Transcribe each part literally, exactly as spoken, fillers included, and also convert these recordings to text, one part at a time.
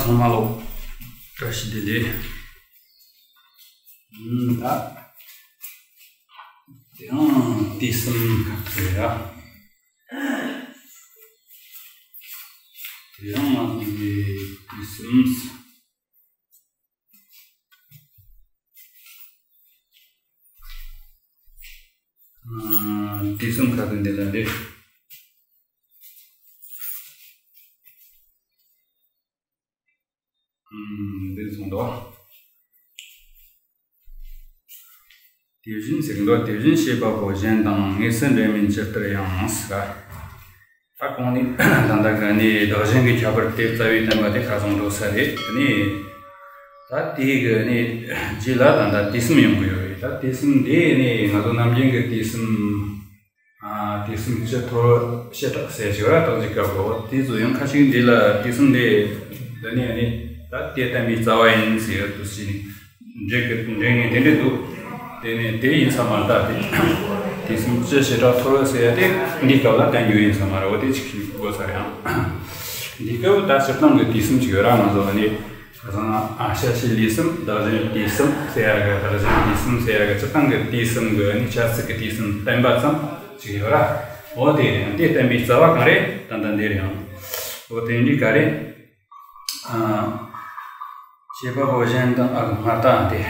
ཚང་མ་ལོ་བཀྲ་ཤིས་བདེ་ལེགས། ཨུམ། ད་དེ་རིང་དུས་གསུམ་ཁ་ཐུག་ཡ། དེ་རིང་ང་ཚོ་གི་དུས་གསུམ། ཨ། དུས་གསུམ་ཁ་ཐུག་འདི་ལ་རེད། ཨུམ། འདི་གསུངས་འདུག་དེ་བཞིན་ཟེར་འདུག་དེ་བཞིན་བྱེད་པ་པོ་གཞན་དང་དངོས་སུ་འབྲེལ་མིན་ཇི་ལྟར་ཡང་ཟེར། ད་གོང་ནས་ད་ལྟ་གི་ནི་བདག་གཞན་གྱི་ཁྱད་པར་དེ་རྩ་བའི་བསྟན་པ་དེ་ཁ་སང་འགྲོ་ས་རེད། ནི་ད་དེའི་གི་ནི་རྗེས་ལ་ད་ལྟ་དུས་གསུམ་ཡོང་གི་ཡོད་རེད། ད་དུས་གསུམ་དེ་ནི་ང་ཚོ་ནམ་རྒྱུན་གྱི་དུས་གསུམ། ཨ། དུས་གསུམ་སྤྱི་ཐོར་བྱེ་བྲག་ཟེར་ཞིག་ར། ད་ཅིག་སྐབས་ལོ་དེ་ཚོ་ཡང་ཁ་ཅིག་འདི་ལ་དུས་གསུམ་དེ་འདི་ནི་ནི་ད་དེ་བསྟན་པའི་རྩ་བ་ཡིན་ཟེར་དུས་ཟིན་ནི། འགྲེལ་གི་འགྲེལ་ངེས་དེ་འདྲ་འདུག་དེ་ནས་དེ་ཡིན་ས་མ་རེད། ད་དེ་དེ་གསུམ་སྤྱི་བྱེ་བྲག་ཐོར་བུ་ཟེར་ཡ་དེ་འདི་སྐབས་ལ་བསྟན་རྒྱུ་ཡིན་ས་མ་རེད། འོ་དེ་ཅིག་ཤེས་དགོས་ས་རེད། ཨང་། འདི་སྐབས་ད་སྤྱིར་བཏང་གི་དུས་གསུམ་ཅིག་ཡོད་ར། ང་ཚོ་ནི་ཁ་སང་ཨ་ཤ་ཤི་ལུས་གསུམ། བདག་གཞན་དུས་གསུམ་ཟེར་ཡ་གི། བདག་གཞན་དུས་གསུམ་ཟེར་ཡ་གི་སྤྱིར་བཏང་གི་དུས་གསུམ་གི་ནི་བྱ་ཚིག་གི་དུས་གསུམ་བསྟན་པ་ཙམ་ཅིག་ཡོད་ར། འོ་དེ་རེད། དེ་བསྟན་པའི་རྩ་བ་གང་རེད། ད་ལྟ་འདི་རེད། ཨང་། འོ་དེ་འདི་ག་རེད། ཨ། བྱེད་པ་པོ་གཞན་དང་། ཨ། ང་ད་དེ།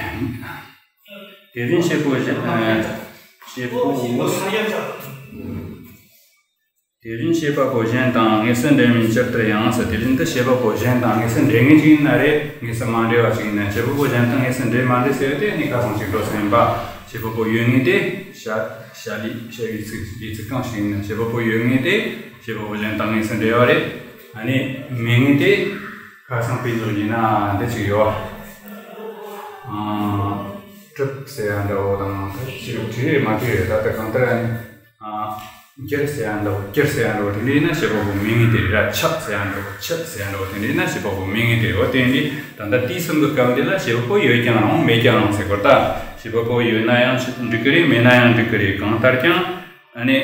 དེ་བཞིན་བྱེད་པོ་གཞན། ཨ། བྱེད་པོ། དེ་བཞིན་བྱེད་པ་པོ་གཞན་དང་དངོས་སུ་འབྲེལ་མིན་ཇི་ལྟར་ཡང་ཟེར། དེ་བཞིན་དུ་བྱེད་པ་པོ་གཞན་དང་དངོས་སུ་འབྲེལ་ངེས་ཅིག་ཡིན་ན་རེད། དངོས་སུ་མ་འབྲེལ་བ་ཅིག་ཡིན་ན། བྱེད་པ་པོ་གཞན་དང་དངོས་སུ་འབྲེལ་མ་འབྲེལ་ཟེར་བ་དེ་ནི་ཁ་སང་ཅིག་འགྲོ་ཟིན་པ། བྱེད་པ་པོ་ཡོད་ངེས་དེ་བྱ་བྱ་ལས་བྱ་བའི་ཚིག་ལས་ཚིག་གང་ཞིག་ཡིན་ན། བྱེད་པ་པོ་ཡོད་ངེས་དེ་བྱེད་པ་པོ་གཞན་དང་དངོས་སུ་འབྲེལ་བ་རེད། ཨ་ནི་མེད་ངེས་དེ་ཁ་སང་དཔེ་མཚོན་བྱས་ན་འདི་ཅིག་ཡོད། ཨ། གྲུབ་ཟེར་ཡ་འདྲ་བོ་དང་། ད་ཅིག་བྲིས་རེད་མ་བྲིས་རེད། ད་ལྟ་གང་ལྟར་ཨ་ནི། ཨ། འགྱུར་ཟེར་ཡ་འདྲ་བོ། འགྱུར་ཟེར་ཡ་འདྲ་བོ་དེ་འདྲ་ཡིན་ན་བྱེད་པ་པོ་མེད་ངེས་དེ་རེད་ར། ཆགས་ཟེར་ཡ་འདྲ་བོ། ཆགས་ཟེར་ཡ་འདྲ་བོ་དེ་འདྲ་ཡིན་ན་བྱེད་པ་པོ་མེད་ངེས་དེ་རེད། འོ་དེ་འདི་ད་ལྟ་དུས་གསུམ་གྱི་སྐབས་འདི་ལ་བྱེད་པ་པོ་ཡོད་ཀྱང་རུང་མེད་ཀྱང་རུང་ཟེར་དགོས། ད་བྱེད་པ་པོ་ཡོད་ན་ཡང་འགྲིག་གི་རེད། མེད་ན་ཡང་འགྲིག་གི་རེད། གང་ལྟར་ཀྱང་ཨ་ནི་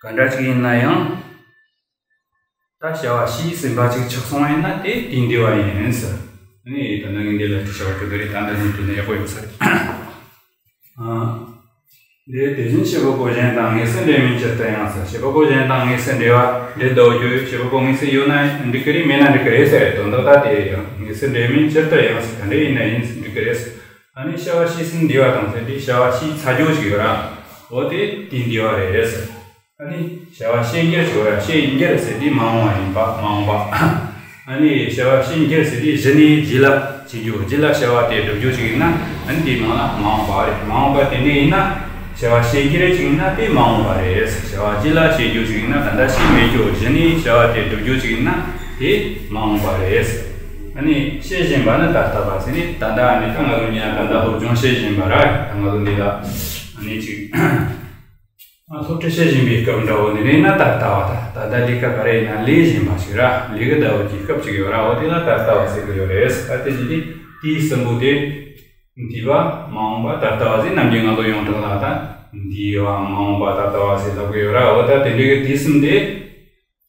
ག་འདྲ་ཅིག་ཡིན་ན་ཡང་། ད་བྱ་བ་བྱས་ཟིན་པ་ཅིག་ཆགས་སོང་བ་ཡིན་ན་དེ་དེའི་འབྲེལ་བ་ཡིན་ཟེར། ཨ་ནི་ད་ནང་གི་འདི་ལ་དེ་བྱ་བ་གྲུབ་པ་རེད། ད་འདི་ནས་དེ་ནས་ཡག་པོ་ཡོད་ས་རེད། ཨ། འདི་དེ་བཞིན་བྱེད་པ་པོ་གཞན་དང་དངོས་སུ་འབྲེལ་མིན་ཇི་ལྟར་ཡང་ཟེར། བྱེད་པ་པོ་གཞན་དང་དངོས་སུ་འབྲེལ་བ་འབྲེལ་ཟླ་བོ་ཁྱོད་བྱེད་པ་པོ་དངོས་སུ་ཡོད་ན་འགྲིག་གི་རེད། མེད་ན་འགྲིག་གི་རེད་ཟེར་རེད། དོན་དག་ད་དེ་ཡང་དངོས་སུ་འབྲེལ་མིན་ཇི་ལྟར་ཡང་ཟེར། ག་འདྲ་ཡིན་ན་ཡིན་འགྲིག་གི་རེད་ཟེར། ཨ་ནི་བྱ་བ་བྱས་ཟིན་འདས་པ་དང་ཟེར་དེ་བྱ་བ་བྱས་ཚར་རྒྱུ་ཞིག་ཡོད་ར། འོ་དེ་དེའི་འབྲེལ་བ་རེད་ཟེར། ཨ་ནི་བྱ་བ་བྱེད་འགྱུར་ཞིག་ཡོད་ར། བྱེད་འགྱུར་ཟེར་དེ་མ་འོངས་པ་ཡིན་པ། མ་འོངས་པ། ཨ་ནི་བྱ་བ་བྱེད་འགྱུར་ཟེར་དེ་གཞི་ནས་རྗེས་ལ་བྱེད་རྒྱུ། རྗེས་ལ་བྱ་བ་དེ་སྒྲུབ་རྒྱུ་ཞིག་ཡིན་ན་ཨ་ནི་དེའི་མིང་ལ་མ་འོངས་པ་རེད། མ་འོངས་པ་དེ་འདྲ་ཡིན་ན། བྱ་བ་བྱེད་འགྱུར་ཞིག་ཡིན་ན་དེ་མ་འོངས་པ་རེད། བྱ་བ་རྗེས་ལ་བྱེད་རྒྱུ་ཞིག་ཡིན་ན། ད་ལྟ་བྱས་མེད་རྒྱུ། གཞི་ནས་བྱ་བ་དེ་སྒྲུབ་རྒྱུ་ཞིག་ཡིན་ན་དེ་མ་འོངས་པ་རེད། ཨ་ནི་བྱེད་བཞིན་པ་ནི་ད་ལྟ་བ་ཟེར་ནས། ད་ལྟ་ཨ་ནི་ད་ང་ཚོ་ཉིད་ད་ལྟ་སློབ་སྦྱོང་བྱེད་བཞིན་པ་ར། ད་ང་ཚོ་འདི་ལ་ཨ་ནི་ཅིག་ཨ། སློབ་ཁྲིད་བྱེད་བཞིན་པའི་སྐབས་འདྲ་བོ་འདི་ནས་ན་ད་ལྟ་བ། ད་ད་ལྟ་ལས་ཀ་ག་རེ་ཡིན་ན་ལས་བཞིན་པ་ཞིག་ར། ལས་ཀྱི་ཟླ་བོ་གི་སྐབས་ཅིག་ཡོད་ར། འོ་དེ་ལ་ད་ལྟ་བ་ཟེར་གི་ཡོད་རེད། ད་དེ་བཞིན་དུ་དུས་གསུམ་པོ་དེ། འདས་པ། མ་འོངས་པ། ད་ལྟ་བ་ཟེར། ནམ་རྒྱུན་ང་ཚོ་ཡོངས་གྲགས་ལ་ད་འདས་པ། མ་འོངས་པ། ད་ལྟ་བ་ཟེར་ལབ་གི་ཡོད་ར། འོ་ད་དེ་འདྲའི་གི་དུས་གསུམ་དེ།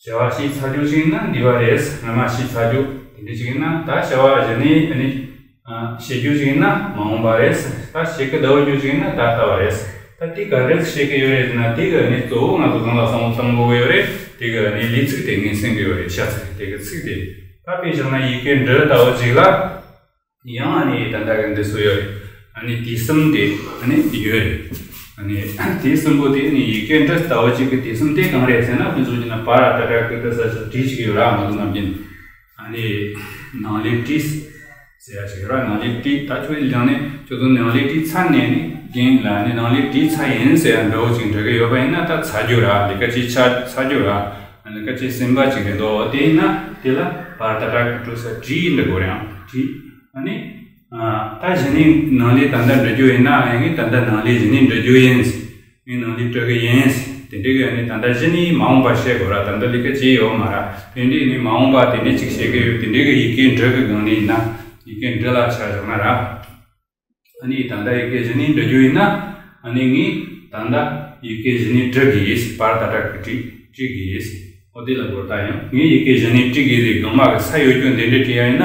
བྱ་བ་བྱས་ཚར་རྒྱུ་ཞིག་ཡིན་ན་འདས་པ་རེད། སྔ་མ་བྱས་ཚར་རྒྱུ་དེ་འདྲ་ཞིག་ཡིན་ན། ད་བྱ་བ་གཞི་ནས་ཨ་ནི་ཨ་བྱེད་རྒྱུ་ཞིག་ཡིན་ན་མ་འོངས་པ་རེད། ད་བྱེད་ཀྱི་ཟླ་བོ་རྒྱུ་ཞིག་ཡིན་ན་ད་ལྟ་བ་རེད། ད་དེ་ག་འདྲས་བྱེད་ཀྱི་ཡོད་རེད་ཟེར་ན། དེ་གི་ཨ་ནི་གཙོ་བོ་ང་ཚོ་གང་ལ་བསམ་བློ་གཏོང་དགོས་ཀྱི་ཡོད་རེད། དེ་གི་ཨ་ནི་ལས་ཚིག་དེ་ངོས་ཟིན་གྱི་ཡོད་རེད། བྱ་ཚིག་དེ་གི་ཚིག་དེ། ད་དཔེ་བཞག་ན་ཡི་གེ་འབྲུ་ལྟ་བུ་ཅིག་ལ། ཡང་ཨ་ནི་ད་ལྟ་གི་འདི་ཚོ་ཡོད་རེད། ཨ་ནི་དུས་གསུམ་དེ་ཨ་ནི་ཡོད་རེད། ཨ་ནི་དུས་གསུམ་པོ་དེ་ནི་ཡི་གེ་འབྲུ་ལྟ་བུ་གཅིག་གི་དུས་གསུམ་དེ་གང་རེད་ཟེར་ན། དཔེ་མཚོན་བྱས་ན་པ་ར་ཏ་ཏྲ་ཀུ་ཏུ་ས་ཞབས་བྲིས་གཅིག་ཡོད་ར། མ་གཏོགས་ནམ་རྒྱུན་ཨ་ནི་ནང་ལས་བྲིས་ཟེར་ཡ་ཅིག་ཡོད་ར། ནང་ལས་བྲིས། ད་ཁྱོད་ལ་ནི་ཁྱོད་ཚོ་ནང་ལས་བྲིས་ཚར་ནས་ནི་རྒན་ལ་ནི་ནང་ལས་བྲིས་ཚར་ཡིན་ཟེར་ཡ་འདྲ་བོ་ཅིག་འབྲི་གི་ཡོད་པ་ཡིན་ན། ད་ཚར་རྒྱུ་ར། ལས་ཀ་བྱས་ཚར་ཚར་རྒྱུ་ར། ལས་ཀ་བྱས་ཟིན་པ་ཅིག་རེད་འདུག་དེ་ཡིན་ན་དེ་ལ་པ་ར་ཏ་ཏྲ་ཀུ་ཏུ་ས་བྲིས་འབྲི་དགོས་རེད། ཨང་། བྲིས། ཨ་ནི། ཨ། ད་གཞི་ནས་ནང་ལས་ད་ལྟ་འབྲི་རྒྱུ་ཡིན་ན། ངས་ད་ལྟ་ནང་ལས་གཞི་ནས་འབྲི་རྒྱུ་ཡིན། ངས་ནང་ལས་སྤྲོད་གི་ཡིན། དེ་འདྲའི་གི་ཨ་ནི་ད་ལྟ་གཞི་ནས་མ་འོངས་པ་བཤད་དགོས་ར། ད་ལྟ་ལས་ཀ་བྱས་ཡོད་མ་ར། དེ་འདྲའི་ནི་མ་འོངས་པ་དེ་འདྲའི་ཅིག་བཤད་གི་ཡོད། དེ་འདྲའི་གི་ཡི་གེ་འབྲུ་གི་སྒང་ནས་ཡིན་ན་ཡི་གེ་འབྲུ་ལ་ཆ་བཞག་ན་ར། ཨ་ནི་ད་ལྟ་ཡི་གེ་གཞི་ནས་འབྲི་རྒྱུ་ཡིན་ན། ཨ་ནི་ངས་ད་ལྟ་ཡི་གེ་གཞི་ནས་འབྲི་དགོས་ཟེར། པ་ར་ཏ་ཏྲ་ཀུ་ཏུ་བྲིས་དགོས་ཟེར། འོ་དེ་ལ་གོ་ད་ཡང་ངས་ཡི་གེ་གཞི་ནས་བྲིས་དགོས་རེད། གང་མ་གི་ས་ཡོད་རྒྱུ་འདི་འདྲ་བྲིས་ཡ་ཡིན་ན་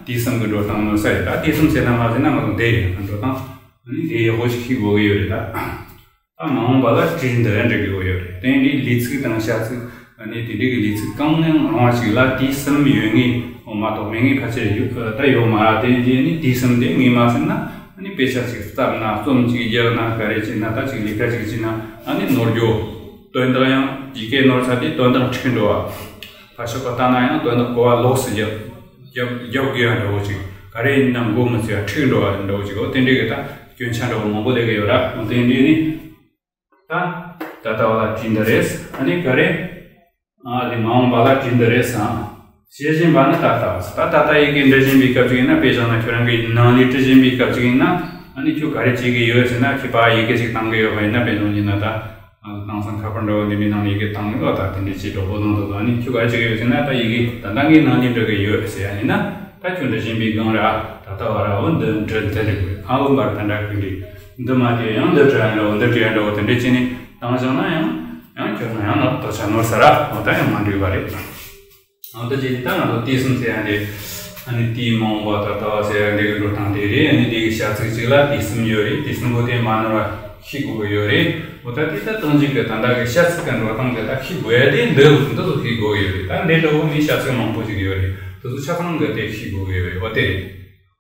དུས་གསུམ་གྱི་འགྲོ་སྟངས་ནོར་ས་རེད། ད་དུས་གསུམ་ཟེར་ན་མ་ཟེར་ན་ང་ཚོ་འདི་ཡིན་འགྲོ་སྟངས་ཨ་ནི་དེ་ཡག་པོ་ཞིག་ཤེས་དགོས་ཀྱི་ཡོད་རེད་ད། ད་མ་འོངས་པ་ལ་བྲིས་འདི་འབྲི་དགོས་ཡོད་རེད། དེ་འདྲའི་ལས་ཚིག་དང་བྱ་ཚིག་ཨ་ནི་དེ་འདྲའི་གི་ལས་ཚིག་གང་ནས་རུང་བ་ཞིག་ལ་དུས་གསུམ་ཡོད་ངེས་འོ་མ་གཏོགས་མེད་ངེས་ཕལ་ཆེར་ཡོད་ད་ཡོད་མ་རེད། དེ་རྗེས་ནི་དུས་གསུམ་དེ་ངེས་མ་ཟིན་ན་ཨ་ནི་དཔེ་ཆ་ཞིག་བརྩམས་ན་རྩོམ་ཅིག་རྒྱག་ན་ག་རེ་བྱས་ན་ད་ཅིག་ལས་ཀ་ཅིག་བྱས་ན་ཨ་ནི་ནོར་རྒྱུ། དོན་དག་ཡང་ཡི་གེ་ནོར་ཚར་དུས་དོན་དག་འཁྲུག་འགྲོ་བ། ཕར་ཕྱོགས་པ་ལྟ་ན་ཡང་དོན་དག་གོ་བ་ལོགས་སུ་རྒྱབ་རྒྱབ་རྒྱབ་དགོས་ཡ་འདྲ་བོ་ཅིག་ག་རེ་ཡིན་ན་མགོ་མི་ཚོས་ཡ་འཁྲུག་འགྲོ་བ་འདྲ་བོ་ཅིག་འོ་དེ་འདྲའི་གི་ད་སྐྱོན་ཆ་འདྲ་བོ་མང་པོ་ལས་གི་ཡོད་ར། འོ་དེ་འདྲའི་ནི་ད་ད་ལྟ་བ་ལ་བྲིས་འདི་རེད། ཨ་ནི་ག་རེ་ཨ་ལས་མ་འོངས་པ་ལ་བྲིས་འདི་རེད་སམ། བྱེད་བཞིན་པ་ནི་ད་ལྟ་བ་ད་ད་ལྟ་ཡི་གེ་འབྲི་བཞིན་པའི་སྐབས་ཅིག་ཡིན་ན་དཔེ་བཞག་ན་ཁྱོད་རང་གི་ནང་ལས་འབྲི་བཞིན་པའི་སྐབས་ཅིག་ཡིན་ན་ཨ་ནི་ཁྱོད་ག་རེ་བྱེད་གི་ཡོད་ཟེར་ན་ཁྱེད་པ་ཡི་གེ་ཅིག་བཏང་གི་ཡོད་པ་ཡིན་ན་དཔེ་བཞག་ཡིན་ན་ད། ང་ཚོ་དེང་སང་ཁ་པར་འདྲ་བོ་འདི་འདྲའི་ནང་ནས་ཡི་གེ་བཏང་ནས་ཨོ་ད་དེ་འདྲའི་ཅིག་གྲོགས་པོ་ནང་དུ་ལ་ནི་ཁྱོད་ག་ཅིག་ཡོད་ཟེར་ན་ད་ཡི་གེ་ད་ལྟ་ངའི་ནང་ནས་འབྲི་གི་ཡོད་ཟེར་ཡ་ཡིན་ན་ད་ཁྱོད་འབྲི་བཞིན་པའི་སྒང་ར་ད་ལྟ་བ་ར་འོ་འདི་འབྲི་འདི་འབྲི་དགོས་ཨ་འོ་འབར་ད་འདྲ་གི་འདི་འདི་མ་དེ་ཡང་འདི་འབྲི་ཡ་འདྲ་བོ་འདི་འབྲི་ཡ་འདྲ་བོ་དེ་འདྲའི་ཅི་ནས་བཏང་བཞག་ན་ཡང་ཡང་ཁྱོད་ཚོ་ཡང་ནོར་དོ་ཆ་ནོར་ས་ར་འོ་ད་ཡང་མ་འགྲིག་པ་རེད། འོ་ད་ཅི་ད་ང་ཚོ་དུས་གསུམ་ཟེར་ཡ་འདི་ཨ་ནི་དུས་མ་འོངས་པ་ད་ལྟ་བ་ཟེར་ཡ་འདི་གི་འགྲོ་སྟངས་དེ་རེད། ཨ་ནི་དེ་གི་བྱ་ཚིག་ཅིག་ལ་དུས་གསུམ་ཡོད་རེད། དུས་གསུམ་པོ་དེ་མ་ནོར་བ་ཤེས་དགོས་ཀྱི་ཡོད་རེད། འོ་ད་དེ་ལྟར་སྟོང་ཆེན་གྱི་ད་ལྟ་གི་བྱ་ཚིག་གི་འགྲོ་སྟངས་དེ་ད་ཤེས་དགོས་ཡ་དེ་འདི་འདི་ཚོ་ཤེས་དགོས་ཀྱི་ཡོད་རེད། ད་འདི་འདྲ་བོ་ནི་བྱ་ཚིག་མང་པོ་ཞིག་ཡོད་རེད། དེ་ཚོ་ཆ་ཚང་གི་དེ་ཤེས་དགོས་ཀྱི་ཡོད་རེད། འོ་དེ་རེད།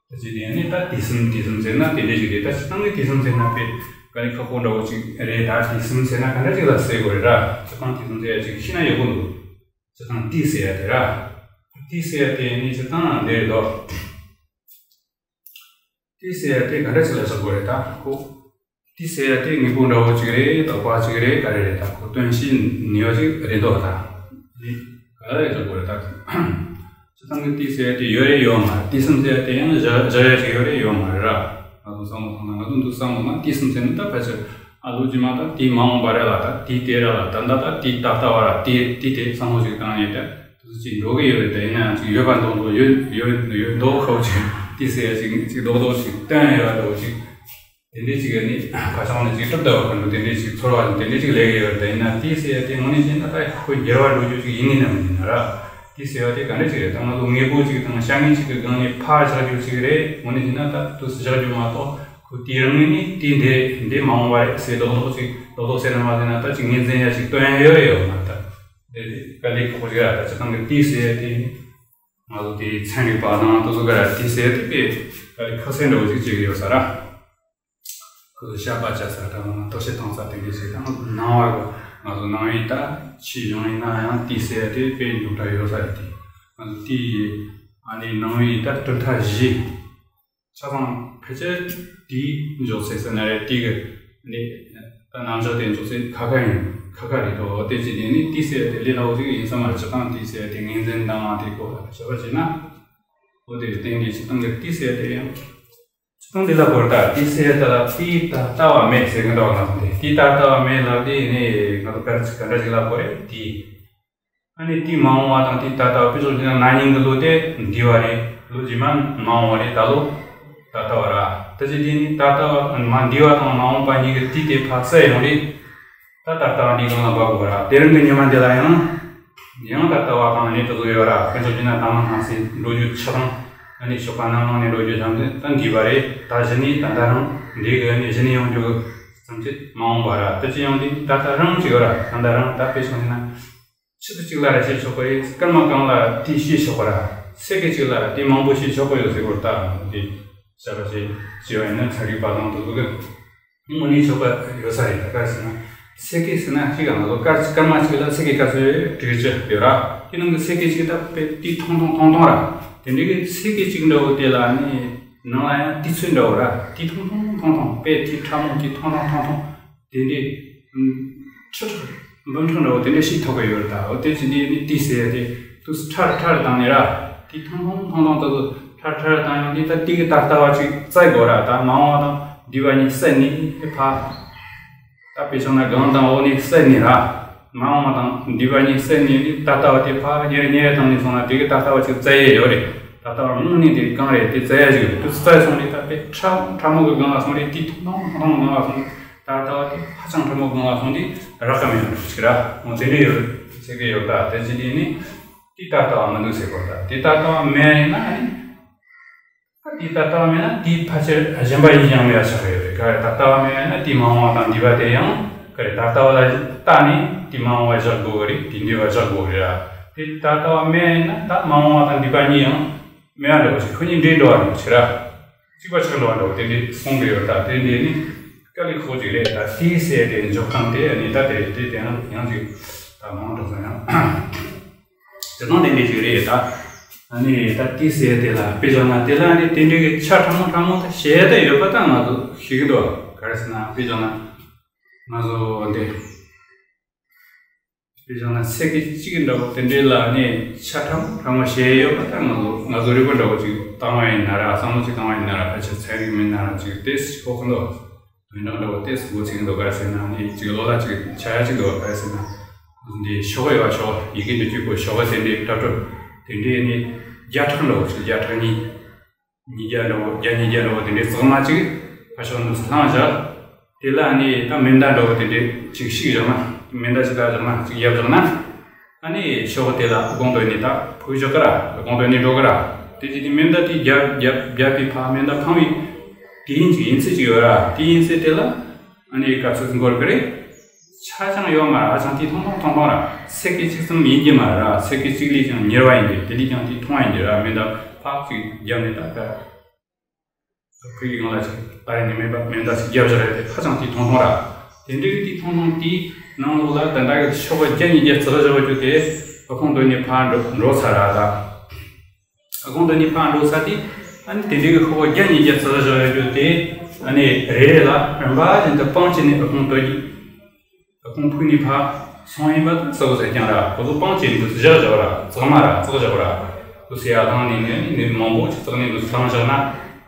ད་ཅི་དེ་ནི་ད་དུས་གསུམ་དུས་གསུམ་ཟེར་ན་དེ་འདྲ་ཞིག་རེད། ད་སྤྱིར་བཏང་གི་དུས་གསུམ་ཟེར་ན་དཔེ་དཀའ་ལས་ཁག་པོ་འདྲ་བོ་ཅིག་རེད། ད་དུས་གསུམ་ཟེར་ན་ག་འདྲ་ཅིག་ལ་ཟེར་དགོས་རེད་ར། སྤྱིར་བཏང་དུས་གསུམ་ཟེར་ཡ་ཅིག་ཤེས་ན་ཡག་པོ་འདུག་སྤྱིར་བཏང་དུས་ཟེར་ཡ་དེ་ར། དུས་ཟེར་ཡ་དེ་ནི་སྤྱིར་བཏང་འདི་རེད་དོ། དུས་ཟེར་ཡ་དེ་ག་འདྲ་ཅིག་ལ་ཟེར་དགོས་རེད་ད་ཁོ། དུས་ཟེར་ཡ་དེ་དངོས་པོ་འདྲ་བོ་ཅིག་རེད། དོགས་པ་ཅིག་རེད། ག་རེ་རེད། ད་ཁོ་དོན་ཤེས་ནུས་པ་ཅིག་རེད་དོ། ད་ནི་ག་རེ་ཟེར་དགོས་རེད་ད། སྤྱིར་བཏང་གི་དུས་ཟེར་ཡ་དེ་ཡོད་རེད་ཡོད་མ་རེད། དུས་གསུམ་ཟེར་ཡ་དེ་ཡང་བཞག་བཞག་ཡ་ཅིག་ཡོད་རེད་ཡོད་མ་རེད་ར། ང་ཚོ་བསམ་བློ་བཏང་ན་ང་ཚོ་འདུག་བསམ་བློ་ན་དུས་གསུམ་ཟེར་ན་ད་ཕལ་ཆེར་ཨ་ལོ་རྗེས་མ་ད་དུས་མ་འོངས་པ་རེད་ལ། ད་དུས་དེ་རེད་ལ། ད་ད་ད་དུས་ད་ལྟ་བ་ར། དུས་དུས་དེ་བསམ་བློ་ཅིག་བཏང་ནས་ད་དུས་ཅིག་འགྲོ་གི་ཡོད་རེད། ད་ཡིན་ན་ཡང་ཅིག་ཡོད་པ་མདོག་མདོག་ཡོད་ཡོད་ཡོད་མདོག་ཁ་པོ་ཅིག་དུས་ཟེར་ཡ་ཅིག་ཅིག་རྡོག་རྡོག་ཅིག་བསྟན་ཡོད་པ་འདྲ་བོ་ཅིག་དེ་འདྲས་ཅིག་ནི་ཁ་བྱང་ནས་ཅིག་གྲུབ་བསྡད་པ་ཁོ་འདྲ་དེ་འདྲས་ཅིག་ཚོར་བ་དེ་འདྲས་ཅིག་ལས་ཀྱི་ཡོད་རེད། ཡིན་ན་དེའི་ཟེར་ཡ་དེ་དངོས་གནས་བྱས་ན་ད་ཁོ་འགྱུར་བ་འགྲོ་རྒྱུ་ཅིག་ཡིན་ནི་ནམ་ཡིན་ན་ར། དེའི་ཟེར་བ་དེ་ག་འདྲས་ཅིག་རེད། ད་ང་ཚོ་དངོས་པོ་ཅིག་དང་བྱ་ངན་ཅིག་གི་སྒང་ནས་ཕར་བཞག་རྒྱུ་ཅིག་རེད། དངོས་གནས་བྱས་ན་ད་དུས་སུ་བཞག་རྒྱུ་མ་གཏོགས་ཁོ་དེའི་རང་ངོས་ནས་དེ་འདི་འདི་མ་འོངས་པ་རེད་ཟེར་རྡོག་རྡོག་ཅིག་རྡོག་རྡོག་ཟེར་ན་མ་ཟེར་ན་ད་ཅིག་ངོས་འཛིན་ཡ་ཅིག་སྟོན་ཡ་ཡོད་རེད་ཡོད་མ་རེད། ད་དེ་དཀའ་ལས་ཁག་པོ་ཅིག་ར། ད་སྤྱིར་བཏང་གི་དེའི་ཟེར་ཡ་དེ་ང་ཚོ་དེའི་ཚན་རིག་པ་དང་དེ་ཚོ་ག་ར་དེའི་ཟེར་ཡ་དེ་དཔེ་དཀའ་ལས་ཁག་སེ་འདྲ་བོ་ཅིག་བྱེད་ཀྱི་ཡོད་ས་ར། ཁོ་ཚོ་བཤད་པ་བྱ་ས་དང་བརྟག་དཔྱད་གཏོང་ས་དེ་འདྲ་ཞིག་དང་། ནང་བར་ང་ཚོ་ནང་བའི་ད་ཆོས་གཞུང་ཡིན་ན་ཡང་དེའི་ཟེར་ཡ་དེ་དཔེ་མགྱོགས་དྲགས་ཡོད་ས་རེད། དེ་ང་ཚོ་དེའི་ཨ་ནི་ནང་བའི་ད་གྲུབ་མཐའ་བཞི་ཆ་ཚང་ཕལ་ཆེར་དེའི་འཇོག་ཚད་ཟེར་ན་རེད། དེ་གི་ནི་ད་རྣམ་གཞག་དེ་འཇོག་ཚད་ཁ་ཁ་ཡིན་ཁ་ཁ་རེད་དོ། དེ་བྱས་ནས་ནི་དེའི་ཟེར་ཡ་དེ་ལས་སླ་བོ་ཞིག་ཡིན་ས་མ་རེད། སྤྱིར་བཏང་དེའི་ཟེར་ཡ་དེ་ངོས་འཛིན་དང་དེ་སྐོར་ལ་བཤད་པ་བྱས་ན། འོ་དེ་སྟེང་ནས་སྤྱིར་བཏང་གི་དེའི་ཟེར་ཡ་དེ་ཡང་། སྟོང་འདི་ལ་གོ་ད་དེའི་ཟེར་ཡ་ད་ལ་དེའི་ད་ལྟ་བ་མེད་ཟེར་གི་འདུག་ང་ཚོ་དེ་དེའི་ད་ལྟ་བ་མེད་ལབ་དེ་ནི་ང་ཚོ་ག་རེ་ག་འདྲ་ཞིག་ལབ་དགོས་རེད། དེ་ཨ་ནི་དེའི་མ་འོངས་པ་དང་དེའི་ད་ལྟ་བ། དཔེ་བཞག་ན་ན་ནིང་གི་ལོ་དེ་འདས་པ་རེད། ལོ་རྗེས་མ་མ་འོངས་པ་རེད། ད་ལོ་ད་ལྟ་བ་ར། ད་ཅི་དེ་ནི་ད་ལྟ་བ་མ་འདས་པ་དང་མ་འོངས་པ་གཉིས་ཀྱི་དུས་དེ་ཕར་བསལ་ཡོང་རེད། ད་ད་ལྟ་བ་འདི་གང་ལ་འབབ་དགོས་ར། དེ་རིང་གི་ཉི་མ་འདི་ལ་ཡང་ཡང་ད་ལྟ་བ་དང་ནི་དེ་ཚོ་ཡོད་ར། དཔེ་མཚོན་བྱས་ན་ད་མ་ནང་སྲིད་འགྲོ་རྒྱུ་ཆ་ཚང་ཨ་ནི་ཞོགས་པ་ནམ་ལངས་ནས་འགྲོ་རྒྱུ་ཆ་ཚང་ད་འདས་པ་རེད། ད་གཞི་ནས་ད་ལྟ་རང་འདི་གི་ནི་གཞི་ནས་ཡོང་རྒྱུ་གི་བསམ་ཚུལ་མ་འོངས་པ་ར། ད་ཅི་ཡང་འདི་ད་ལྟ་རང་ཅིག་ཡོད་ར། ད་ལྟ་རང་ད་དཔེ་མཚོན་བྱས་ན་ཆུ་ཚོད་གཅིག་ལ་ར་བཤད་ཆོག་པ་རེད། སྐར་མ་གང་ལ་དེ་བཤད་ཆོག་པ་ར། སེ་ཀེ་གཅིག་ལ་དེ་མང་པོ་བཤད་ཆོག་པ་ཡོད་ཟེར་བར་ད་དེ་བཤད་པ་བྱས་བྱས་པ་ཡིན་ན་ཚན་རིག་པ་དང་དེ་ཚོ་གི་དངོས་གནས་ཆོག་པ་ཡོད་ས་རེད། ད་ག་རེ་ཟེར་ན་སེ་ཀེ་ཟེར་ན་གཅིག་ག་ང་ཚོ་སྐར་སྐར་མ་གཅིག་ལ་སེ་ཀེ་ག་ཚོད་རེད་དྲུག་ཅུ་ཡོད་ར། དེ་ནང་གི་སེ་ཀེ་གཅིག་ད་དཔེ་དེ་ཐུང་ཐུང་ཐུང་ཐུང་ར། དེ་འདྲའི་གི་སེ་ཀེ་གཅིག་འདྲ་བོ་དེ་ལ་ནི་ནང་ལ་ཡང་དུས་ཚོད་འདྲ་བོ་ར། དེ་ཐུང་ཐུང་ཐུང་ཐུང་དཔེ་དེ་ཕྲ་མོ་དེ་ཐུང་ཐུང་ཐུང་ཐུང་དེ་འདྲའི་ཁྲི་ཕྲག་འབུམ་ཕྲག་འདྲ་བོ་དེ་འདྲ་ཞིག་ཐོབ་ཀྱི་ཡོད་རེད། ད་འོ་དེ་བྱས་ནས་ནི་དུས་ཟེར་ཡ་དེ་དུས་སུ་ཕྲ་རུ་ཕྲ་རུ་བཏང་ནས་ར། དེ་ཐུང་ཐུང་ཐུང་ཐུང་ད་དུ་ཕྲ་རུ་ཕྲ་རུ་བཏང་ཡོང་དུས་ད་དེ་གི་ད་ལྟ་བ་ཅིག་བཙལ་དགོས་ར། ད་མ་འོངས་པ་དང་འདས་པ་གཉིས་བསྲེས་ནས་དེ་ཕ་ད་དཔེ་བྱུང་ན་སྒང་དང་འོག་ནས་བསྲེས་ནས་ར། མ་འོངས་པ་དང་འདས་པ་གཉིས་བསྲེས་ནས་ནི་ད་ལྟ་བ་དེ་ཕ་ཉེ་རེ་ཉེ་རེ་བཏང་ནས་སོང་ན་དེ་གི་ད་ལྟ་བ་ཅིག་བཙལ་ཡས་ཡོད་རེད། ད་ལྟ་བ་དངོས་གནས་དེ་གང་རེད་དེ་བཙལ་ཡས་ཅིག་ཡོད་རེད། དུས་སུ་བཙལ་སོང་ནས་ད་དཔེ་ཕྲ་ཕྲ་མོ་གི་སྒང་ལ་སོང་རེད། དེ་ཐུང་ཐུང་ཐུང་ཐུང་གི་སྒང་ལ་སོང་རེད། ད་ལྟ་བ་དེ་ཧ་ཅང་ཕྲ་མོ་གང་ལ་སོང་དུས་རག་ག་མེད་པ་ཞིག་ར། འོ་དེ་འདྲ་ཡོད་ ཟེར་གི་ཡོད་ད། དེ་ཅི་དེ་ནི་དེ་ད་ལྟ་བ་མི་འདུག་ཟེར་གོ་ད། དེ་ད་ལྟ་བ་མེད་ཡིན་ན་ཨ་ནི། ད་དེ་ད་ལྟ་བ་མེད་ན་དེ་ཕལ་ཆེར་གཞན་པ་ཡིན་ཀྱང་མེད་པ་ཆགས་ཡོད་རེད། ག་རེ་ད་ལྟ་བ་མེད་ཡིན་ན་དེ་མ་འོངས་པ་དང་འདས་པ་དེ་ཡང་ག་རེ་ད་ལྟ་བ་ལ་ལྟ་ནས་དེ་མ་འོངས་པ་བཞག་དགོས་གི་རེད། དེ་འདས་པ་བཞག་དགོས་གི་རེད་ར། དེ་ད་ལྟ་བ་མེད་ཡིན་ན་ད་མ་འོངས་པ་དང་འདས་པ་གཉིས་ཡང་མེད་པ་འདྲ་བོ་ཞིག་ཁོ་གཉིས་འདྲེས་འགྲོ་བ་འདྲ་བོ་ཞིག་ར། གཅིག་པ་ཆགས་འགྲོ་བ་འདྲ་བོ་དེ་འདྲས་གསུང་གི་ཡོད་ད། དེ་འདྲས་ནི་དཀའ་ལས་ཁག་ཅིག་རེད་ད། དེའི་སྲས་དེ་འཇོག་སྟངས་དེ་ནི་ད་དེ་རེད། དེ་དེ་ཡང་ཡང་ཅིག་ད་མང་དྲགས་སོང་ཡང་། དེ་དང་དེ་འདྲས་ཅིག་རེད་ད། ཨ་ནི་ད་དེའི་སྲས་དེ་ལ་དཔེ་བཞག་ན་དེ་ལ་ནི་དེ་འདྲས་ཀྱི་ཆ་ཕྲ་མོ་ཕྲ་མོ་ད་བཤད་ད་ཡོད་པ་ད་ང་ཚོ་ཤེས་ཀྱི་འདུག་ག་རེ་ཟེར་ན་དཔེ་བཞག་ན་ང་ཚོ་འདི། དེ་བྱུང་ན་ཚེག་གི་གཅིག་འདྲ་བོ་དེ་འདྲའི་ལ་ནི་ཆ་ཕྲ་མོ་ཕྲ་མོ་བཤད་ཡོད་པ་ད་ང་ཚོ་ང་ཚོ་རིག་པ་འདྲ་བོ་ཅིག་བཏང་བ་ཡིན་ན་ར། བསམ་བློ་ཅིག་བཏང་བ་ཡིན་ན་ར། ཕལ་ཆེར་ཚན་རིག་མིན་ན་ར་ཅིག་ཏོག་ཙམ་ཤོག་གི་འདུག་དོན་དག་འདྲ་བོ་ཏོག་ཙམ་འགོ་ཚུགས་ཀྱི་འདུག་ག་རེ་ཟེར་ན་ནི་ཅིག་ལོ་ལ་ཅིག་ཆ་ཡ་ཅིག་འདུག་ག་རེ་ཟེར་ན་འདི་ཤོག་ཡོད་པ། ཤོག་ཡི་གེ་འདི་གཅིག་པོ་ཤོག་ཟེར་འདི་འདྲ་འདྲ་དེ་འདྲའི་ནི་བརྒྱ་ཕྲག་འདྲ་བོ་ཅིག་བརྒྱ་ཕྲག་གཉིས། ཉིས་བརྒྱ་འདྲ་བོ། བརྒྱ་ཉིས་བརྒྱ་འདྲ་བོ་དེ་འདྲའི་གཙང་མ་ཅིག་ཕར་ཕྱོགས་འདུག་སེ་བླངས་བཞག་དེ་ལ་ནི་ད་མེ་མདའ་འདྲ་བོ་དེ་འདྲའི་ཅིག་བཤིག་བཞག་ན། མེ་མདའ་ཅིག་བཏགས་བཞག་ན། ཅིག་བརྒྱབ་བཞག་ན། ཨ་ནི་ཤོག་དེ་ལ་དགོང་དོན་ནི་ད་ཕུག་བཞག་གི་ར། དགོང་དོན་ནི་འགྲོ་གི་ར། དེ་ཅི་སྟེ་མེ་མདའ་དེ་བརྒྱབ་བརྒྱབ་བརྒྱབ་པའི་ཕར་མེ་མདའ་འཕངས་པའི་དེ་ཡིན་ཅིག་ཡིན་ཚད་ཅིག་ཡོད་ར། དེ་ཡིན་ཚད་དེ་ལ་ཨ་ནི་སྐབས་སུ་འགོར་གི་རེད། ཆ་ཅང་ཡོད་མ་རེད། ཧ་ཅང་དེ་ཐུང་ཐུང་ཐུང་ཐུང་ར། ཚེག་གི་གཅིག་ཙམ་ཡིན་གྱི་མ་རེད་ར། ཚེག་གི་གཅིག་ལས་ཀྱང་ཉེ་བ་ཡིན་གྱི། དེ་ལས་ཀྱང་དེ་ཐུང་བ་ཡིན་གྱི་ར། མེ་མདའ་ཕར་ཅིག་བརྒྱབ་ནས་ད་ཕར་ཕུག་གི་སྒང་ལ་ཅིག་ཨ་རེ་ནས་མེ་མདའ་མེ་མདའ་ཅིག་བརྒྱབ་བཞག་རེད་དེ། ཧ་ཅང་དེ་ཐུང་ཐུང་ར། དེ་འདྲའི་དེ་ཐུང་ཐུང་དེའི་ནང་ལོགས་ལ་ད་ལྟ་གི་ཤོག་བུ་བརྒྱ་ཉིས་བརྒྱ་བརྩེགས་བཞག་རྒྱུ་དེ་ཨ་ཁུང་དོན་ནས་ཕར་འགྲོ་འགྲོ་ཚར་ར་ད། ཨ་ཁུང་དོན་ནས་ཕར་འགྲོ་ཚར་དུས་ཨ་ནི་དེ་འདྲའི་གི་ཤོག་བུ་བརྒྱ་ཉིས་བརྒྱ་བརྩེགས་བཞག་རྒྱུ་དེ་ཨ་ནི་རེ་རེ་ལ་རིམ་པ་བཞིན་དུ་སྤང་བྱས་ནས་ཨ་ཁུང་དོན་གྱི། ཨ་ཁུང་ཕུག་ནས་ཕར་སོང་ཡིན་པ་དང་གསལ་པོ་ཟེར་ཀྱང་ར། ཁོ་ཚོ་སྤང་བྱས་འདུག་བཞག་བཞག་ར། བརྩེགས་མ་ར། བརྩེགས་བཞག་ར། ཁོ་ཚོ་ཡར་ལངས་ནས་ནི་ནི་མང་པོ་ཅིག་བརྩེགས་ནས་འདུག་བཏང་བཞག་ན།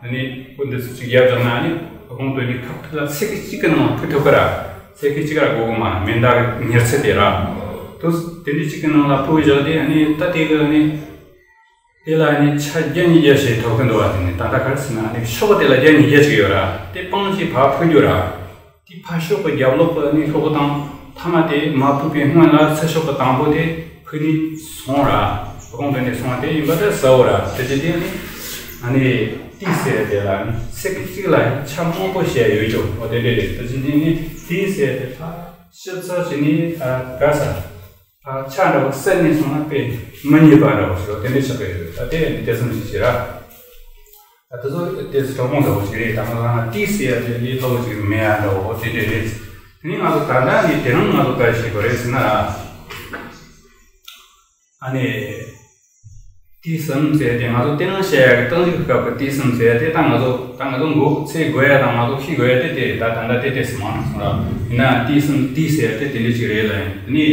ཨ་ནི་ཁོ་འདི་ཚོ་ཅིག་བརྒྱབ་བཞག་ན་ཨ་ནི་ཨ་ཁུང་དོན་གྱི་ཁ་ཐུག་ལ་ཚེག་གི་གཅིག་གི་ནང་ཕུག་ཐུབ་ཀི་ར། ཚེག་གི་གཅིག་ར་དགོས་གི་མ་རེད། མེ་མདའ་གི་མྱུར་ཚད་དེ་ར། དུ་དེ་འདྲའི་གཅིག་གི་ནང་ལ་ཕུག་བཞག་དེ་ཨ་ནི་ད་དེ་གི་ཨ་ནི་དེ་ལ་ཨ་ནི་ཆ་བརྒྱ་ཉིས་བརྒྱ་ཞིག་ཐོབ་གི་འདུག་བ། དེ་ནི་ད་ལྟ་ག་རེ་ཟེར་ན་ཨ་ནི་ཤོག་བུ་དེ་ལ་བརྒྱ་ཉིས་བརྒྱ་ཅིག་ཡོད་ར། དེ་སྤང་བྱས་ཕར་ཕུག་རྒྱུ་ར། དེ་ཕར་ཤོག་གི་རྒྱབ་ལོགས་ཀྱི་ནི་ཤོག་གུ་དང་ཐ་མ་དེ་མར་ཕུག་པའི་སྔོན་ལ་ཚེག་ཤོག་གི་དང་པོ་དེ་ཕུག་ནས་སོང་ར། ཨ་ཁུང་དོན་ནས་སོང་བ་དེ་ཡིན་པ་དེ་གསལ་བོ་ར། དེ་ཅི་སྟེ་ནི་ཨ་ནི་ཏི་ཟེར་དེ་ལ་ནི་ཚེག་གཅིག་ལ་ཆ་མང་པོ་བཤད་ཡོད་ཀྱང་འོ་དེ་འདྲ་རེད། དེ་ཅི་སྟེ་ནི་ཏི་ཟེར་དེ་ཕར་ཞིབ་ཚགས་བྱས་ནས་ཨ་ག་ས་ཕར་ཆ་འདྲ་བོ་གསལ་ནས་སོང་ན་དཔེ་མི་རྙེད་པ་འདྲ་བོ་ཞིག་དེ་འདྲ་ཆགས་ཀྱི་ཡོད། ད་དེ་ནི་དེ་ཙམ་ཞིག་བྱེད་ར། ད་དེ་ཚོ་ཏོག་ཙམ་གྲོགས་མོ་འདྲ་བོ་ཞིག་རེད། ད་ང་ཚོ་ནང་ཏི་ཟེར་ཡ་དེ་ལས་སླ་བོ་ཞིག་མེད་ཡ་འདྲ་བོ་དེ་འདྲ་རེད། དེ་ནི་ང་ཚོ་ད་ལྟ་ནི་དེ་རིང་ང་ཚོ་ག་རེ་བྱེད་དགོས་རེད་ཟེར་ན། ཨ་ནི་ཏི་གསུམ་ཟེར་དེ་ང་ཚོ་དེ་རིང་བཤད་ཡ་གི་རྟགས་འཇུག་སྐབས་ཀྱི་ཏི་གསུམ་ཟེར་དེ་ད་ང་ཚོ་ད་ང་ཚོ་མགོ་ཚོས་དགོས་ཡ་དང་ང་ཚོ་ཤེས་དགོས་ཡ་དེ་དེ་རེད། ད་ད་ལྟ་དེ་དེ་སུ་མང་དུ་སོང་ར། ཡིན་ན་ཏི་གསུམ་ཏི་ཟེར་དེ་དེ་འདྲ་ཞིག་རེད་ལ། ཡིན་ནི།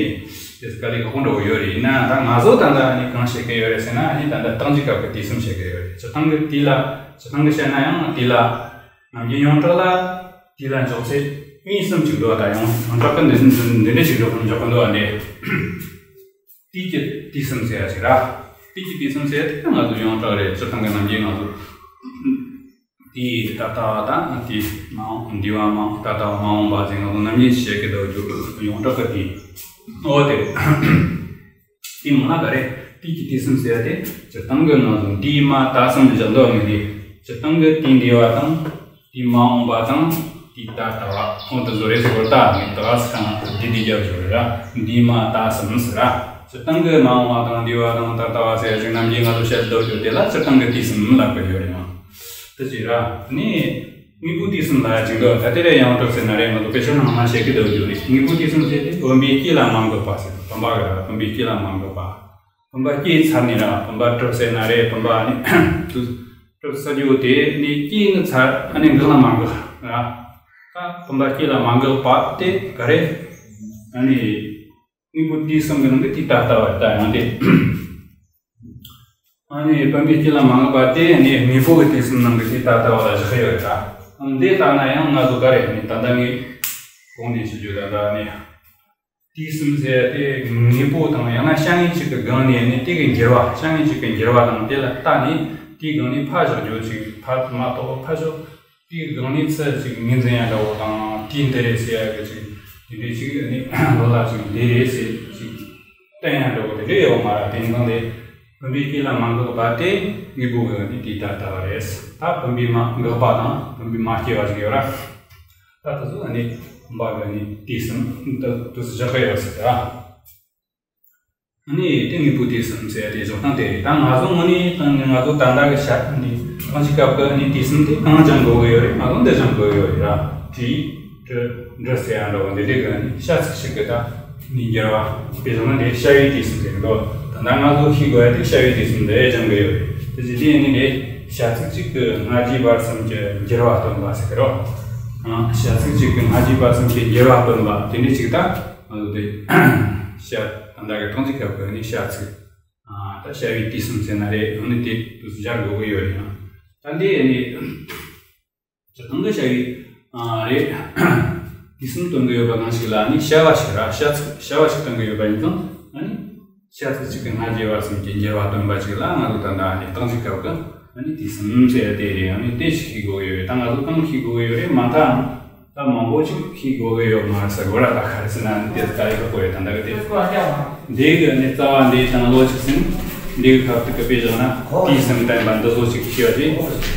དེ་དཀའ་ལས་ཁག་པོ་འདྲ་བོ་ཡོད་རེད། ཡིན་ན་ད་ང་ཚོ་ད་ལྟ་ཨ་ནི་གང་བཤད་ཀྱི་ཡོད་རེད་ཟེར་ན། ཨ་ནི་ད་ལྟ་རྟགས་འཇུག་སྐབས་ཀྱི་ཏི་གསུམ་བཤད་ཀྱི་ཡོད་རེད། སྤྱིར་བཏང་གི་ཏི་ལ། སྤྱིར་བཏང་གི་བཤད་ན་ཡང་ཏི་ལ། ནམ་རྒྱུན་ཡོངས་གྲགས་ལ་ཏི་ལ་འཇོག་ཚེ་གཉིས་གསུམ་ཅིག་འདུག་ད་ཡོངས་ཡོངས་གྲགས་ཀྱི་འདི་འདི་འདི་འདྲ་ཞིག་འཇོག་འཇོག་གི་འདུག་ཨ་འདི་ཏི་གི་ཏི་གསུམ་ཟེར་ཡ་ཞིག་ར། ཏི་གི་ཏི་གསུམ་ཟེར་ཡ་དེ་ང་ཚོ་ཡོངས་གྲགས་རེད། སྤྱིར་བཏང་གི་ནམ་རྒྱུན་ང་ཚོ། དེའི་ད་ལྟ་བ་དང་དེའི་མ་འོངས་འདས་པ་མ་ད་ལྟ་བ་མ་འོངས་པ་ཟེར་ང་ཚོ་ནམ་རྒྱུན་བཤད་ཀྱི་འདུག་རྒྱུ་ཡོངས་གྲགས་ཀྱི་དེ། འོ་དེ། དེ་མ་ན་ག་རེ། དེ་གི་དེ་གསུམ་ཟེར་ཏེ་སྤྱིར་བཏང་གི་ང་ཚོ་འདས་མ་ད་གསུམ་བཞག་འདུག་མི་དེ། སྤྱིར་བཏང་གི་དེ་འདས་པ་དང་། དེ་མ་འོངས་པ་དང་། དེ་ད་ལྟ་བ། འོ་དེ་ཚོ་རེད་ཟེར་བར་ད་ནི་ད་ག་ས་གང་དེ་དེ་རྒྱབ་བཞག་རེད་ར། འདས་མ་ད་གསུམ་ཟེར་ར། སྤྱིར་བཏང་གི་མ་འོངས་པ་དང་འདས་པ་དང་ད་ལྟ་བ་ཟེར་ཅིག་ནམ་རྒྱུན་ང་ཚོ་བཤད་འདུག་རྒྱུ་དེ་ལ་སྤྱིར་བཏང་གི་དེ་གསུམ་ལབ་ཀྱི་ཡོད་རེད་མ། དེ་ཅི་ར། ནི། དངོས་པོ་དུས་གསུམ་ལ་ཡ་ཅིག་འདུག་ད་དེ་རེད་ཡང་གྲུབ་ཟེར་ན་རེད། ང་ཚོ་དཔེ་ཆ་ནང་ན་བཤད་ཀྱི་འདུག་རྒྱུ་རེད། དངོས་པོ་དུས་གསུམ་ཟེར་དེ་བུམ་པའི་དཀྱིལ་ལ་མ་འགགས་པ་ཟེར། བུམ་པ་གི་ར་བུམ་པའི་དཀྱིལ་ལ་མ་འགགས་པ། བུམ་པ་སྐྱེས་ཚར་ནས་ར་བུམ་པ་གྲུབ་ཟེར་ན་རེད། བུམ་པ་ནི་གྲུབ་ཚར་རྒྱུ་དེ་ནི་སྐྱེས་ནི་ཚར་ཨ་ནི་འགག་ན་མ་འགགས་ར། ད་བུམ་པ་སྐྱེས་ལ་མ་འགགས་པ་དེ་ག་རེ། ཨ་ནི། དངོས་པོ་དུས་གསུམ་གྱི་ནང་གི་དེ་ད་ལྟ་བ་ད་ཡང་དེ། ཨ་ནི་བུམ་པའི་དཀྱིལ་ལ་མ་འགགས་པ་དེ་ནི་དངོས་པོ་གི་དུས་གསུམ་ནང་གི་དེ་ད་ལྟ་བ་ལ་བཞག་ཡོད་རེད་ད། འདི་ལྟ་ན་ཡང་ང་ཚོ་ག་རེ་ནི་ད་ལྟ་ངས་གོང་ནས་ཞུ་རྒྱུ་ད་ལྟ་ནི། དུས་གསུམ་ཟེར་དེ་དངོས་པོ་དང་ཡང་ན་བྱ་དངོས་གཅིག་གི་སྒང་ནས་ནི་དེ་གི་འགྱུར་བ། བྱ་དངོས་གཅིག་གི་འགྱུར་བ་དང་དེ་ལ་ལྟ་ནས་དེའི་སྒང་ནས་ཕར་བཞག་རྒྱུ་ཅིག་ཕར་མ་གཏོགས་ཕར་བཞག་དེའི་སྒང་ནས་ཚུར་ཅིག་ངོས་འཛིན་ཡ་འདྲ་བོ་དང་དེའི་འདི་རེད་ཟེར་ཡ་གི་ཅིག་དེ་འདྲའི་ཅིག་ནི་ལོ་ལ་ཅིག་འདི་རེད་ཟེར་ཅིག་ཡང་འགྲོ་གི་དེ་འདྲ་ཡོད་མ་རེད། དེ་ཡིན་ཙང་དེ་བུམ་པའི་དཀྱིལ་ལ་མ་འགགས་པ་དེ་དངོས་པོ་གི་ནི་དེ་ད་ལྟ་བ་རེད། ད་བུམ་པས་མ་འགགས་པ་དང་བུམ་པས་མ་སྐྱེས་པ་ཞིག་ཡོད་ར། ད་དེ་ཚོ་ནི་བུམ་པ་གི་ནི་དུས་གསུམ་དུ་དུས་སུ་བཞག་གི་ཡོད་ཟེར་ད། ནི་དེ་དངོས་པོའི་དུས་གསུམ་ཟེར་ཡ་དེ་འཇོག་སྟངས་དེ་རེད། ད་ང་ཚོ་དངོས་གནས་དང་ང་ཚོ་ད་ལྟ་གི་ཤ་ནི་གང་ཞིག་སྐབས་ཀྱི་ནི་དུས་གསུམ་དེ་གང་སྦྱང་དགོས་ཀྱི་ཡོད་རེད། ང་ཚོ་འདི་སྦྱང་དགོས་ཀྱི་ཡོད་རེད་ར། དྲི་དྲི་འདྲི་ཟེར་ཡ་འདྲ་བོ་འདི་འདྲའི་གི་ནི་བྱ་ཚིག་ཞིག་གི་ད་ནི་འགྱུར་བ། དཔེ་བཞག་ན་འདི་བྱ་བའི་དུས་གསུམ་ཟེར་གི་འདུག་ད་ལྟ་ང་ཚོ་ཤེས་དགོས་ཡ་དེ་བྱ་བའི་དུས་གསུམ་འདི་སྦྱང་གི་ཡོད་རེད། དེ་བཞིན་དེ་ནི་འདི་བྱ་ཚིག་གཅིག་གི་སྔ་རྗེས་བར་གསུམ་གྱི་འགྱུར་བ་སྟོན་པ་ཟེར་གི་རོ། ཨང་། བྱ་ཚིག་གཅིག་གི་སྔ་རྗེས་བར་གསུམ་གྱི་འགྱུར་བ་སྟོན་པ་དེ་འདྲའི་ཅིག་ད་ང་ཚོ་དེ་བྱ་ད་ལྟ་གི་ཐང་ཅིག་སྐབས་ཀྱི་ནི་བྱ་ཚིག་ཨ། ད་བྱ་བའི་དུས་གསུམ་ཟེར་ན་རེད། ཨ་ནི་དེ་དུས་སུ་སྦྱར་དགོས་ཀྱི་ཡོད་རེད། ཨང་། ད་འདི་ནི་སྤྱིར་བཏང་གི་བྱ་བའི་ཨ་རེད། དུས་གསུམ་སྟོན་གྱི་ཡོད་པ་ནང་བཞིན་ལ་ནི་བྱ་བ་ཞིག་ར། བྱ་ཚིག་བྱ་བ་ཞིག་སྟོན་གྱི་ཡོད་པ་ཡིན་ཙང་ཨ་ནི་བྱ་ཚིག་གཅིག་གི་སྔ་རྗེས་བར་གསུམ་གྱི་འགྱུར་བ་སྟོན་པ་ཅིག་ལ་ང་ཚོ་ད་ལྟ་ཨ་ནི་ཐང་ཅིག་སྐབས་ཀྱི་ཨ་ནི་དུས་གསུམ་ཟེར་དེ་རེད། ཨ་ནི་དེ་ཞིག་ཤེས་དགོས་ཀྱི་ཡོད་རེད། ད་ང་ཚོ་གང་ཤེས་དགོས་ཀྱི་ཡོད་རེད་མ་མཐའ། ད་མང་པོ་ཅིག་ཤེས་དགོས་ཀྱི་ཡོད་མ་རེད་ཟེར་གོ་ར། ད་ག་རེ་ཟེར་ན་ནི་དེ་ད་ཡོད་དགོས་རེད། ད་ད་གི་དེ་འདི་གི་ནི་རྩ་བ་འདི་དང་བློ་ཅིག་ཟིན། འདི་གི་ཁ་ཐུག་གི་དཔེ་བཞག་ན་དུས་གསུམ་བསྟན་པ་འདི་ཚོ་ཅིག་ཤེས་པ་ཅིག་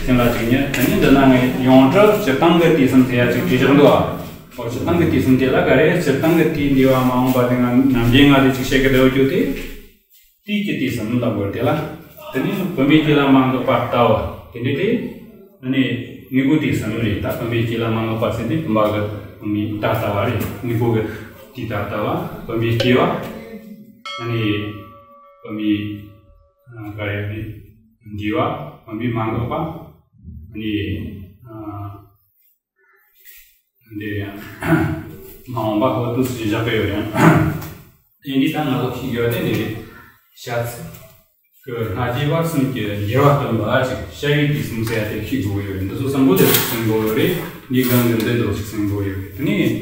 སེམས་ལ་ཅིག་ཉར། ད་ནི་འདི་ན་ངས་ཡོངས་གྲགས་སྤྱིར་བཏང་གི་དུས་གསུམ་ཟེར་ཡ་ཅིག་བྲིས་བཞག་འདུག་ཨ། འོ་སྤྱིར་བཏང་གི་དུས་གསུམ་དེ་ལ་ག་རེ། སྤྱིར་བཏང་གི་དུས་འདས་པ་མ་འོངས་པ་དེ་ང་ནམ་རྒྱུན་ང་དེ་ཅིག་བཤད་གི་བསྡད་ཡོད་རྒྱུ་དེ། དུས་ཀྱི་དུས་གསུམ་ལབ་དགོས་དེ་ལ། དེ་ནི་བུམ་པའི་དཀྱིལ་ལ་མ་འགགས་པ་ལྟ་བུ་དེ་འདྲ་དེ། ཨ་ནི་དངོས་པོའི་དུས་གསུམ་རེད། ད་བུམ་པའི་དཀྱིལ་ལ་མ་འགགས་པ་ཟེར་དུས་བུམ་པ་གི་བུམ་པའི་ད་ལྟ་བ་རེད། དངོས་པོ་གི་དུས་ད་ལྟ་བ། བུམ་པའི་སྐྱེ་བ། ཨ་ནི་བུམ་པའི་ཨ་ག་རེ་ནི་འདས་པ། བུམ་པའི་མ་འགགས་པ། ཨ་ནི་ཨ། འདིར་ཡང་མ་འོངས་པ་ཧོ་ཏུ་སུ་ཞིག་བཞག་པའི་ཡོད་ཡང་། དེ་འདི་ད་ང་ཚོ་ཤེས་དགོས་དེ་འདི་རེད། བྱ་ཚིག་གི་སྔ་རྗེས་བར་གསུམ་གྱི་འགྱུར་བ་སྟོན་པ་ཞིག་བྱ་བའི་དུས་གསུམ་ཟེར་ཡ་དེ་ཤེས་དགོས་ཡོད་རེད། འདི་ཚོ་བསམ་བློ་དེ་ཟིན་དགོས་ཡོད་རེད། འདི་སྒང་གི་འདི་འདྲ་ཞིག་ཟིན་དགོས་ཡོད་རེད། དེ་ནས་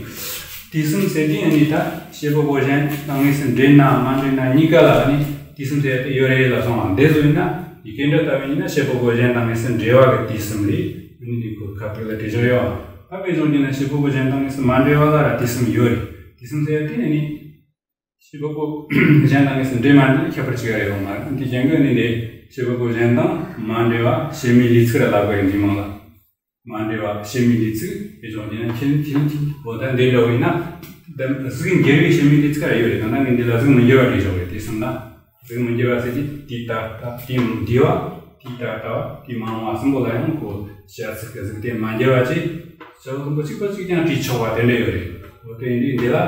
དུས་གསུམ་ཟེར་དུས་ཨ་ནི་ད་བྱེད་པ་པོ་གཞན་དང་དངོས་སུ་འབྲེལ་ན་མ་འབྲེལ་ན་གཉིས་ཀ་ལ་ཨ་ནི་དུས་གསུམ་ཟེར་ཡ་དེ་ཡོད་རེད་ལབ་སོང་བ། འདི་ཚོ་ཡིན་ན་ཡི་གེ་འདྲ་ལྟ་བུ་ཡིན་ན་བྱེད་པ་པོ་གཞན་དང་དངོས་སུ་འབྲེལ་བ་གི་དུས་གསུམ་རེད། ཨ་ནི་འདི་ཁོ་ཁ་ཐུག་ལ་བྲིས་བཞག་ཡོད། ད་དཔེ་བཞག་རྒྱུ་ན་བྱེད་པ་པོ་གཞན་དང་དངོས་སུ་མ་འབྲེལ་བ་ལ་ར་དུས་གསུམ་ཡོད་རེད། དུས་གསུམ་ཟེར་ཡ་དེ་ནི་བྱེད་པ་པོ་གཞན་དང་དངོས་སུ་འབྲེལ་མ་འབྲེལ་ཁྱད་པར་ཅི་ཡང་ཡོད་མ་རེད། དེ་རྐྱེན་གྱིས་ནི་འདི་བྱེད་པ་པོ་གཞན་དང་མ་འབྲེལ་བ་བྱེད་མེད་ལུས་ཚིག་ར་ལབ་དགོས་རེད། འདི་མང་ལ་མ་འབྲེལ་བ་བྱེད་མེད་ལུས་ཚིག་དཔེ་བཞག་རྒྱུ་ན་ཁྱེད་ཁྱེད་ཁྱེད་འོ་ད་འདི་འདྲ་བོ་ཡིན་ན་ད་གཟུགས་འགྱུར་བའི་བྱེད་མེད་ལུས་ཚིག་ར་ཡོད་རེད། ད་ལྟ་ངས་འདི་ལ་གཟུགས་མི་འགྱུར་བ་བྲིས་བཞག་རེད། དེ་གསུམ་ལ། གཟུགས་མི་འགྱུར་བ་ཟེར་གྱི་དེ་ད་ལྟ་དེ་འདས་པ། དེ་ད་ལྟ་བ། དེ་མ་འོངས་པ་གསུམ་པོ་ལ་ཡང་ཁོ་བྱ་ཚིག་གི་གཟུགས་དེ་མ་འགྱུར་བ་ཅིག་བྱ་བ་གསུམ་པོ་གཅིག་པ་གཅིག་རྐྱང་བྲིས་ཆོག་པ་དེ་འདྲ་ཡོད་རེད། འོ་དེ་འདི་འདི་ལ་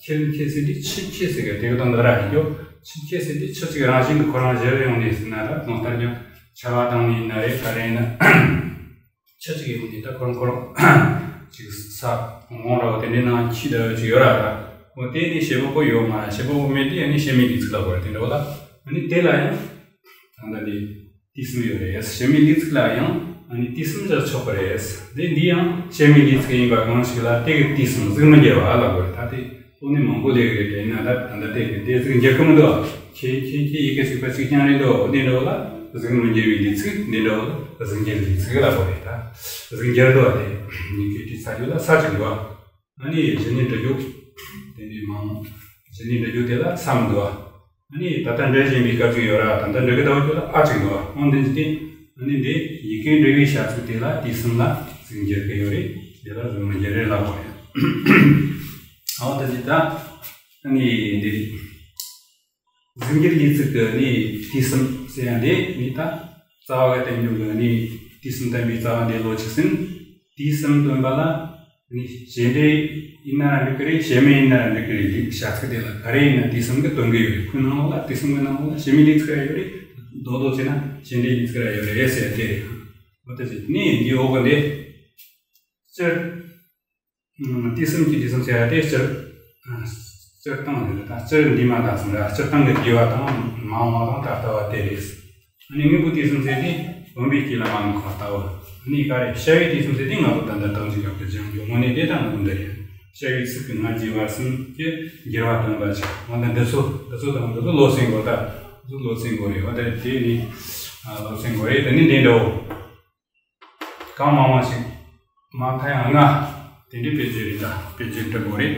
ཁྱེད་ཁྱེད་ཟེར་དུས་ཁྱེད་ཁྱེད་ཟེར་གི་དེ་གི་དང་འདི་ར་ཡིན་རྒྱུ། ཁྱེད་ཁྱེད་ཟེར་དུས་ཁྱེད་ཅིག་རང་བཞིན་གྱི་ཁོ་རང་གཞིར་ཡོང་ནས་ཟེར་ན་ར་གང་ལྟར་ཀྱང་ཆར་པ་དང་ནི་ན་རེ་ག་རེ་ཡིན་ན། ཁྱེད་ཅིག་ཡོང་ནས་ད་ཁོ་རང་ཁོ་རང་ཅིག་ས་ངོ་ར་བ་དེ་འདྲའི་ནང་ཁྱི་འདྲ་བོ་ཅིག་ཡོད་ར་ར། འོ་དེ་ནི་བྱེད་པ་པོ་ཡོད་མ་རེད། བྱེད་པ་པོ་མེད་དུས་ཨ་ནི་བྱེད་མེད་ལུས་ཚིག་ལབ་དགོས་རེད། དེ་འདྲ་བོ་ལ་ཨ་ནི་དེ་ལ་ཡང་ད་ལྟ་འདི་དུས་གསུམ་ཡོད་རེད། བྱེད་མེད་ལུས་ཚིག་ལ་ཡང་ཨ་ནི་དུས་གསུམ་བཞག་ཆོག་གི་རེད། དེ་འདི་ཡང་བྱེད་མེད་ལུས་ཚིག་ཡིན་པ་གང་ཞིག་ལ་དེ་གི་དུས་གསུམ་གཟུགས་མི་འགྱུར་བ་ལབ་དགོས་རེད། ད་དེ་ཨོ་ནི་མང་པོ་ལས་ཀྱི་རེད་དེ་ཡིན་ན་ད་ད་ལྟ་དེ་གི་དེ་གཟུགས་འགྱུར་གི་མི་འདུག་ཁྱེད་ཁྱེད་ཁྱེད་ཡི་གེ་གཅིག་པ་གཅིག་རྐྱང་རེད་འདུག་འདི་འདྲ་བོ་ལ་གཟུགས་མི་འགྱུར་བའི་ལུས་ཚིག་འདི་འདྲ་བོ་ལ་གཟུགས་འགྱུར་ལུས་ཚིག་ལབ་དགོས་རེད། ད་གཟུགས་འགྱུར་འདུག་བ་དེ་ཡི་གེ་བྲིས་ཚར་རྒྱུ་ལ་ས་གཅིག་འདུག་ཨ་ནི་གཞི་ནས་འབྲི་རྒྱུ་དེ་འདྲའི་མང་། གཞི་ནས་འབྲི་རྒྱུ་དེ་ལ་ས་མི་འདུག་ཨ་ནི་ད་ལྟ་འབྲི་བཞིན་པའི་སྐབས་ཅིག་ཡོད་ར། ད་ལྟ་འབྲི་གི་ད་བ་ཁྱོད་ལ་ཨ་ཅིག་འདུག་ཨང་། དེ་འདི་ཨ་ནི་འདི་ཡི་གེ་འབྲི་བའི་བྱ་ཚིག་དེ་ལ་དུས་གསུམ་ལ་གཟུགས་འགྱུར་གི་ཡོད་རེད། དེ་ལ་གཟུགས་མི་འགྱུར་རེད་ལབ་དགོས་རེད། ཨང་། ད་འདི་ད་ཨ་ནི་འདི་རེད། གཟུགས་འགྱུར་ལུས་ཚིག་གི་ནི་དུས་གསུམ་ཟེར་ཡ་འདི་ནི་ད་རྩ་བ་གི་བསྟན་རྒྱུ་གི་ནི་དུས་གསུམ་བསྟན་པའི་རྩ་བ་འདི་བློ་ཆོས་ཟིན། དུས་གསུམ་སྟོན་པ་ལ་ནི་བྱེད་འབྲེལ་ཡིན་ན་ར་འགྲིག་གི་རེད། བྱེད་མེད་ཡིན་ན་ར་འགྲིག་གི་རེད། ལུས་བྱ་ཚིག་དེ་ལ་ག་རེ་ཡིན་ན་དུས་གསུམ་གི་སྟོན་གི་ཡོད་རེད། ཁོའི་ནང་ལོགས་ལ་དུས་གསུམ་གི་ནང་ལོགས་ལ་བྱེད་མེད་ལུས་ཚིག་ར་ཡོད་རེད། རྡོག་རྡོག་བྱས་ན་བྱེད་འབྲེལ་ལུས་ཚིག་ར་ཡོད་རེད་ཟེར་དེ་རེད། འོ་ད་ཅི་ནི་འདི་འོག་གི་འདི་སྤྱིར། དུས་གསུམ་གྱི་དུས་གསུམ་ཟེར་བ་དེ་སྤྱིར། སྤྱིར་བཏང་རེད། ད་སྤྱིར་འདི་མ་དག་གསུམ་ར། སྤྱིར་བཏང་གི་འདས་པ་དང་མ་འོངས་པ་དང་ད་ལྟ་བ་དེ་རེད། ཨ་ནི་དངོས་པོའི་དུས་གསུམ་ཟེར་དེ་བུམ་པའི་དཀྱིལ་ལ་མ་འགགས་པ་ལྟ་བུ། ཨ་ནི་ག་རེ་བྱ་བའི་དུས་གསུམ་ཟེར་དེ་ང་ཚོ་ད་ལྟ་ཐང་ཅིག་ཡག་པོ་སྦྱང་རྒྱུ་དངོས་གནས་དེ་ད་ང་ཚོ་འདི་རེད། བྱ་བའི་ཚིག་གི་སྔ་རྗེས་བར་གསུམ་གྱི་འགྱུར་བ་སྟོན་པ་ཅིག་འོ་ད་འདི་ཚོ་འདི་ཚོ་དང་འདི་ཚོ་བློ་སེང་དགོས། ད་འདི་ཚོ་བློ་སེང་དགོས་རེད། འོ་ད་དེ་ནི་བློ་སེང་དགོས་རེད། དེ་ནི་འདི་འདྲ་བོ། གང་མང་བ་ཞིག་མ་མཐའ་ཡང་ལྔ། དེ་འདྲའི་དཔེ་བརྗོད་རེད། ད་དཔེ་བརྗོད་འབྲི་དགོས་རེད།